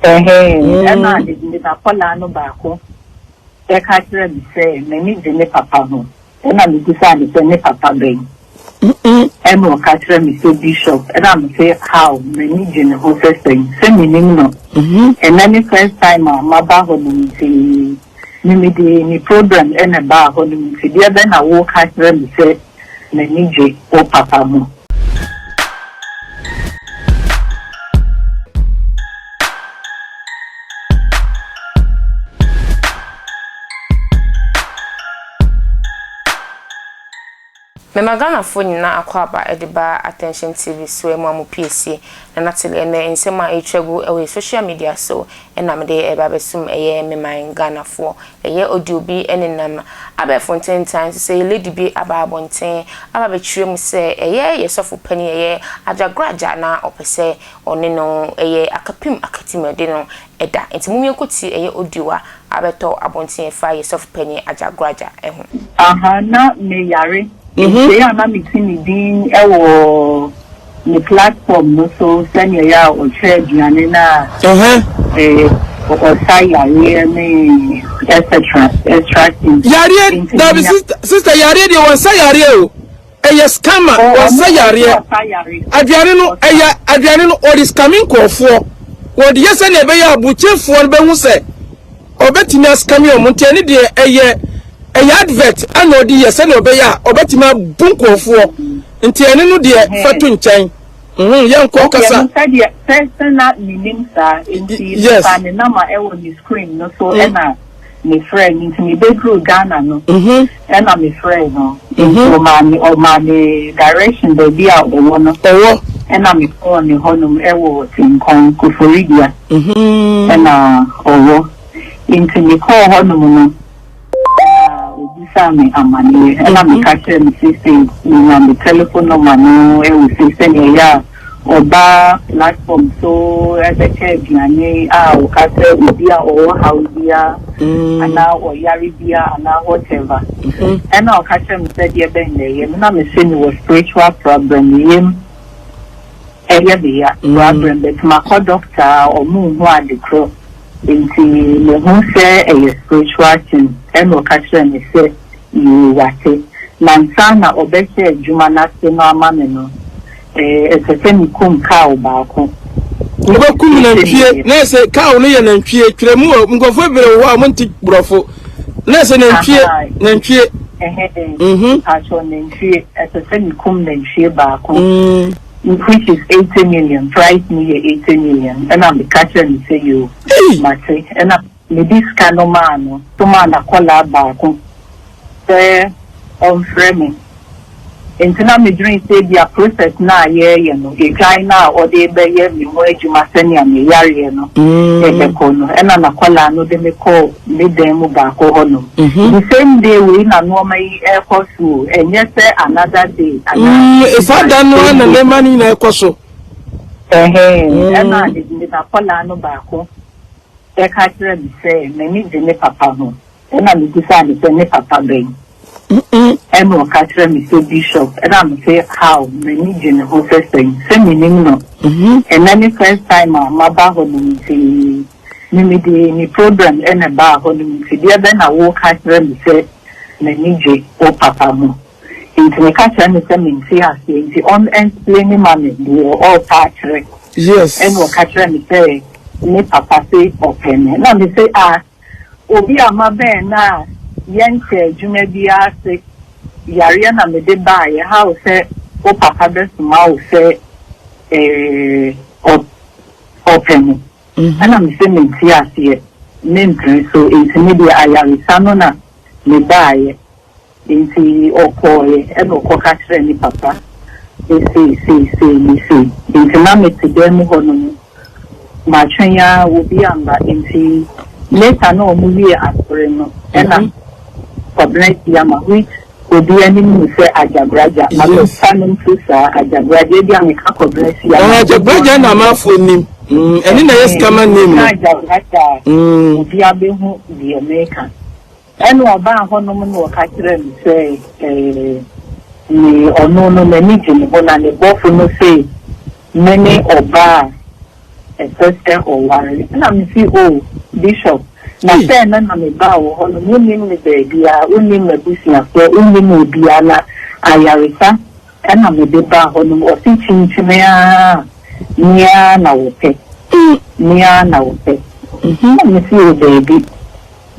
Ɛhɛn, ɛna ne n'akwadaa no baako ɛka kyerɛ me sɛ n'ani gye ne papa ho. Ɛna mebisaa no sɛ ne papa bɛn? Ɛna ɔka kyerɛ me sɛ bishop. Ɛna mese how m'ani gye ne ho sɛ sɛn? Sɛ menim no. Ɛnɛ ne first time a maba hɔ nom nti me mede me problem ɛna ɛbaa hɔ nom nti deɛ bɛn na woka kyerɛ me sɛ m'ani gye wo papa ho? Mema Ghanafoɔ nyinaa akwaaba de ba Attention TV so ɛmu a mo piesie na Natalie ɛnɛ nsɛm a ɛretwa gu ɛwɔ yɛ social media so ɛna mede ɛreba abɛsom ɛyɛ me man Ghanafoɔ ɛyɛ audio bi ɛnenam abɛɛfo ntentan nso sɛ yɛ lady bi aba abɔnten aba abɛkyerɛ mu sɛ ɛyɛ yɛ sɔfo panin ɛyɛ Agyagoraagya na ɔpɛ sɛ ɔne no ɛyɛ akapim akatimɛde no ɛda nti mom yɛnkɔ tie ɛyɛ audio a abɛtɔ abɔnten ɛfa yɛ sɔfo panin Agyagoraagya ɛho. Aha na me yare nti ɛyɛ a na me te ne din wɔ ne platform no so sɛnea ɛyɛ a ɔkyɛ aduane no a ɔsa yareɛ ne etc extra things. Yareɛ dabi sister sister yareɛ deɛ wɔnsa yareɛ o ɛyɛ scammer wɔnsa yareɛ aduane no ɛyɛ aduane no ɔde scammi nkurɔfoɔ wɔde yɛ sɛnea ɛbɛyɛ abukyefoɔ no bɛhu sɛ ɔbɛtumi ascammi wɔn nti ɛne deɛ ɛyɛ ɛyɛ advert ɛna ɔde yɛ sɛnea ɔbɛyɛ a ɔbɛtumi abu nkurɔfoɔ nti ɛne no deɛ fa to nkyɛn yɛn kɔ kasa. Okay, sɛdeɛ sɛ sɛ na menim saa nti mefa ne nama ɛwɔ ne screen no so ɛna mefrɛ no nti mebɛduru Ghana no ɛna mefrɛ no nti ɔmaa me ɔmaa me direction baabi a ɔwɔ no ɔwɔ ɛna mekɔɔ ne hɔnom ɛwɔ Tinkɔn Koforidua ɛna ɔwɔ nti mekɔɔ hɔnom no ɛna obisaa me amanneɛ ɛna meka kyerɛ me sese menya me telephone number no ɛwɔ se sɛnea ɛyɛ a ɔba platform so ɛbɛkyɛ aduane a ɔka sɛ obi a ɔwɔ haw bia anaa ɔyare bia anaa whatever ɛna ɔka kyerɛ me sɛ deɛ bɛn na ɛyɛ me na me se mewɔ spiritual problem yam ɛyɛ me ya problem but makɔ doctor a ɔmo nhu ade korɔ nti mehu sɛ ɛyɛ spiritual thing ɛna ɔka kyerɛ me sɛ yie wate na nsa na ɔbɛhyɛ adwuma n'ase no ama me no ɛsɛ sɛ mekum cow baako. Wobɛkum nantwie na ɛsɛ cow no yɛ nantwie twerɛ mu wɔ nkurɔfoɔ bebree wɔ hɔ a wɔnte borɔfo na ɛsɛ nantwie nantwie. Mpatsɔ nantwie ɛsɛ sɛ mekum nantwie baako which is 80 million, price no yɛ 80 million. Ɛna meka kyerɛ me sɛ yoo mate, ɛna mede sika no maa no so maa n'akɔlaa baako sɛ ɔmfrɛ me nti na medwene sɛ bia process no a yɛreyɛ no edwan no a ɔde bɛyɛ me ho adwuma sɛnea meyareɛ no ɛbɛkɔ no, ɛna n'akɔlaa no de me kɔɔ me dan mu baako hɔnom the same day wei na nneɛma yi ɛrekɔ so o, ɛnyɛ sɛ another day. Saa da no na nneɛma no nyinaa ɛkɔ so. Ɛhɛn, ɛna ne n'akɔlaa no baako ɛka kyerɛ me sɛ m'ani gye ne papa ho, ɛna mebisaa ne sɛ ne papa bɛn? Ɛna ɔka kyerɛ me sɛ bishop. Ɛna me sɛ how m'ani gye ne ho sɛ sɛn? Sɛ menim no, ɛnɛ ne first time a maba hɔ nom nti me mede me problem ɛna ɛbaa hɔ nom nti deɛ bɛn na woka kyerɛ me sɛ m'ani gye wo papa ho? Nti meka kyerɛ me sɛ mente aseɛ nti ɔn explain ma me deɛ ɔɔpa akyerɛ. Ɛna ɔka kyerɛ me sɛ ne papa se ɔpɛ me, na me sɛ ah, obi a ma bɛn na yɛnkyɛ adwuma biara ase yareɛ na mede baayɛ how sɛ wo papa bɛsoma wo sɛ ɔpɛ me? Ɛna me sɛ mente aseɛ mempere so nti me deɛ ayaresa no na mebaayɛ. Nti ɔkɔɔyɛ ɛna ɔkɔka kyerɛ ne papa sei sei sei ne sei. Nti na mete dan mu hɔ nom matwɛn a obi amba, nti later na ɔmo wie asɔre no ɛna Kwabena Asiama, which obi anim hu sɛ Agyabragya mabɛfa no mfiri saa Agyabragya ebi a meka Kwabena Asiama. Agyabragya na amanfoɔ nim ɛne na ɛyɛ scammer name no. Agyabragya a obi abɛhu deɛ meka. Ɛna ɔbaa hɔnom na ɔka kyerɛ me sɛ ne ɔno no n'ani gye ne ho na ne bɔfo no sɛ me ne ɔbaa a ɛsɛ sɛ ɔware. Ɛna mese, Oh, Bishop, na sɛ ɛnnɛ na mebaa wo hɔ no, wonnim me baabiara, wonnim m'abusuafoɔ, wonnim obiara, na ayaresa na mede baa hɔ nom. Ɔse, Kyinkyini ara, me ara na wopɛ, me ara na wopɛ. Ɛna mese, Oh, daabi.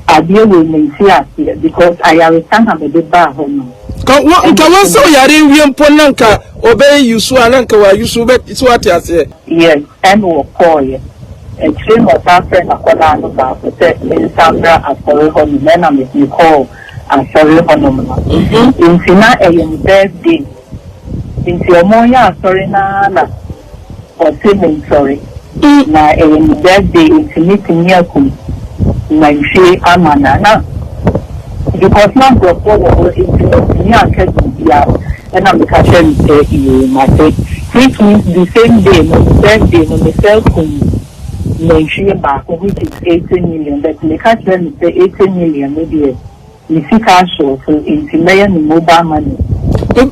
Adeɛ wei mente aseɛ because ayaresa na mede baa hɔ nom. Ka wo nka wɔn sɛ ɔyare nwie mpo na nka ɔbɛyɛ yusu a na nka wa yusu bɛ so ate aseɛ. Yes, ɛna ɔkɔɔeɛ. Akyire na ɔsan frɛɛ n'akwadaa no baako sɛ mensan mmra asɔre hɔ nom ɛna me mekɔɔ asɔre hɔ nom no. Nti na ɛyɛ ne birthday nti wɔreyɛ asɔre no ara na Ɔse me nsɔre na ɛyɛ me birthday nti mɛtumi akum nantwie ama no a na because na nkurɔfoɔ wɔ hɔ nti mantumi anka biribiara ɛna meka kyerɛɛ no sɛ yoo mate, which means the same day no me birthday no mesan kum nantwie baako which is 80 million but meka kyerɛɛ no sɛ 80 million no deɛ Me sika ahyɛ so nti mɛyɛ no mobile money.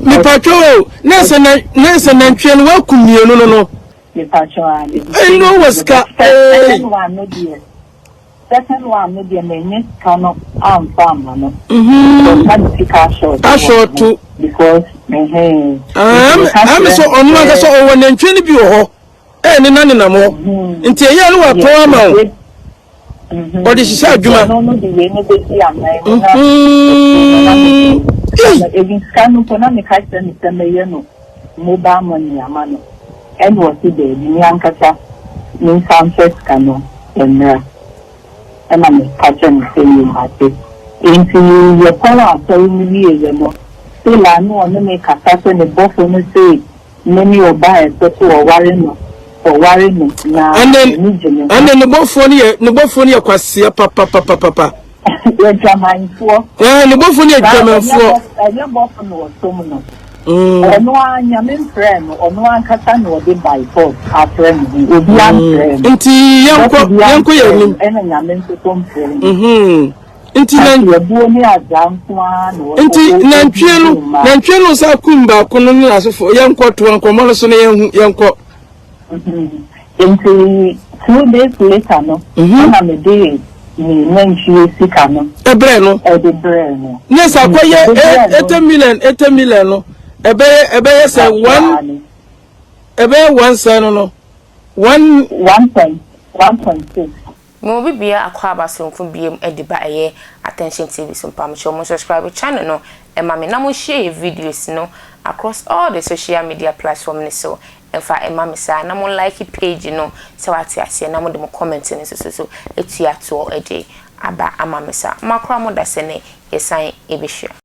Mepatwo o, na ɛsɛ na na ɛsɛ nantwie no waku mmienu no no. Mepatwo a, mede Ɛyi no wɔ sika. Second one no deɛ, second one no deɛ manya sika no amfa ama no. Because na me sika ahyɛ Ahyɛ to. Because ɛhɛn. Ɛmi sɛ ɔno ankasa ɔwɔ nantwie no bi wɔ hɔ. Ɛyɛ ne na nenam hɔ. Nti ɛyɛ no watɔn ama wo. Ɔde hyehyɛ adwuma. Ɔno no de wei no bɛsi aman mu na na ebi sika no mpo na meka kyerɛ no sɛ mɛyɛ no mobile money ama no, ɛna ɔse daabi, me ankasa me nsa mfa sika no mmra. Ɛna meka kyerɛ no sɛ yoo mate. Enti yɛkɔɔ asɔre no wieeɛ no, still a na ɔne me kasa sɛ ne bɔfo no se Me ne ɔbaa a ɛsɛ sɛ wɔware no, wɔware no, na m'ani gye ne ho. Ɛnna ne bɔfoɔ no yɛ ne bɔfoɔ no yɛ kwasea papapapapa. Adwamanfoɔ. Ɛɛ ne bɔfoɔ no yɛ adwamanfoɔ. Ɛnyɛ bɔfo na ɔsom no. Ɔno ara Nyame mfrɛɛ no, ɔno ankasa na ɔde by force afrɛ ne ho. Obi amfrɛ no. Nti yɛnkɔ yɛnkɔ yɛn anim. Ɛna Nyame nso so mfrɛ no. Nti na Abuo ne agya nko ara na wɔsɔ nti nantwie no nantwie no nsa kum baako no ne n'asefo. Yɛnkɔ toa nkɔmmɔ no so na yɛnhu yɛnkɔ. Nti 2 days later no, ɛna mede me nantwie sika no ɛbrɛ no. Ɛde brɛ no. Ne sɛ akɔyɛ 80 million, 80 million no ɛbɛyɛ sɛ one ɛbɛyɛ one sɛ no one. 1.1.6. Ma obi bia akɔ aba sononko biem de ba ɛyɛ Attention TV so. Mpamokyɛw, mo subscribe channel no ɛma me na mo share yɛ videos no across all the social media platform ne so ɛmfa ɛma me saa, na mo like page no sɛ wate aseɛ, na mo de mo comment no nso so etua toɔ ɛde aba ama me saa. Makora mo da sɛ ne yɛsan ɛbɛhyia.